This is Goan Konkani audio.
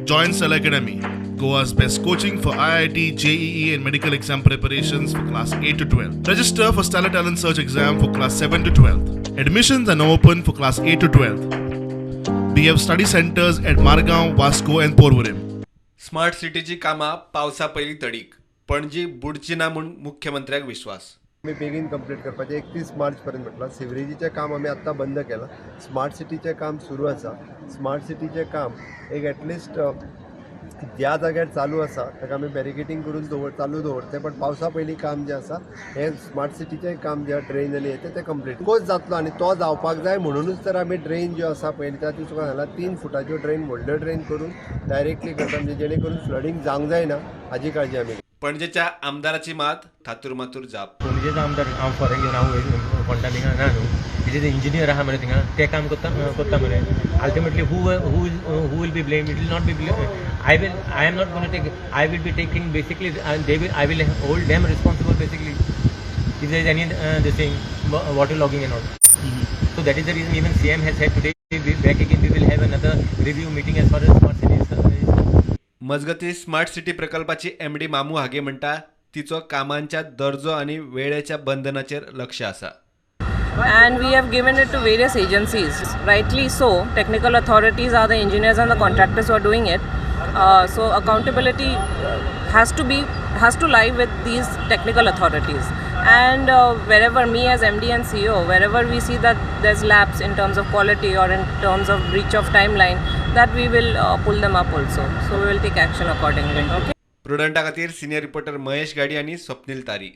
Join Stellar Academy, Goa's best coaching for IIT, JEE, and medical exam preparations for class 8 to 12. Register for Stellar Talent Search exam for class 7 to 12. Admissions are now open for class 8 to 12. We have study centers at Margao, Vasco, and Porvorim. Smart सिटीची कामां पावसा पयलीं तडीक. पणजी बुडची ना म्हूण मुख्यमंत्र्याक विश्वास. आमी बेगीन कंप्लीट करपाचें 31 मार्च पर्यंत म्हटलां. सिवरेजीचें काम आमी आत्तां बंद केलां. स्मार्ट सिटीचें काम सुरू आसा. स्मार्ट सिटीचें काम एक एटलिस्ट ज्या जाग्यार चालू आसा ताका आमी बॅरिकेटींग करून दवर चालू दवरतले, पण पावसा पयलीं काम जें आसा हें स्मार्ट सिटीचें काम जें ड्रेन आनी हें तें कंप्लीट कोच जातलो आनी तो जावपाक जाय म्हणुनूच तर आमी ड्रेन ज्यो आसा पयलीं त्या तुका सांगला, 3 फुटाच्यो ड्रेन, व्हडल्यो ड्रेन करून डायरेक्टली करता, म्हणजे जेणे करून फ्लडींग जावंक जायना हाजी काळजी आमी. पणजेच्या आमदाराची मात थातूर मातूर जाप. पणजेचो आमदार हांव फॉरेन घेवन हांव कोणटा थिंगा ना न्हू. तेजे इंजिनियर आहा मरे थिंगा, ते काम करता करता मरे. Ultimately, who will be blame? It will not be, I am not gonna take. I will be taking basically, they will I will hold them responsible basically if there is any this thing, water logging and all. So that is the reason even CM has said today, we back again, we will have another review meeting as far as smart city is. मजगतीं, स्मार्ट सिटी प्रकल्पाची एमडी मामू हागे म्हणटा, तिचो कामांच्या दर्जो आनी वेळेच्या बंधनाचेर लक्ष आसा. And we have given it to various agencies. Rightly so, technical authorities are the engineers and the contractors who are doing it. So accountability has to lie with these technical authorities. And wherever me as MD and CEO, wherever we see that there's lapse in terms of quality or in terms of breach of timeline, that we will pull them up also. So we will take action accordingly. Okay. प्रुडंटा खातीर सिनियर रिपोर्टर महेश गाडी आनी स्वप्नील तारी.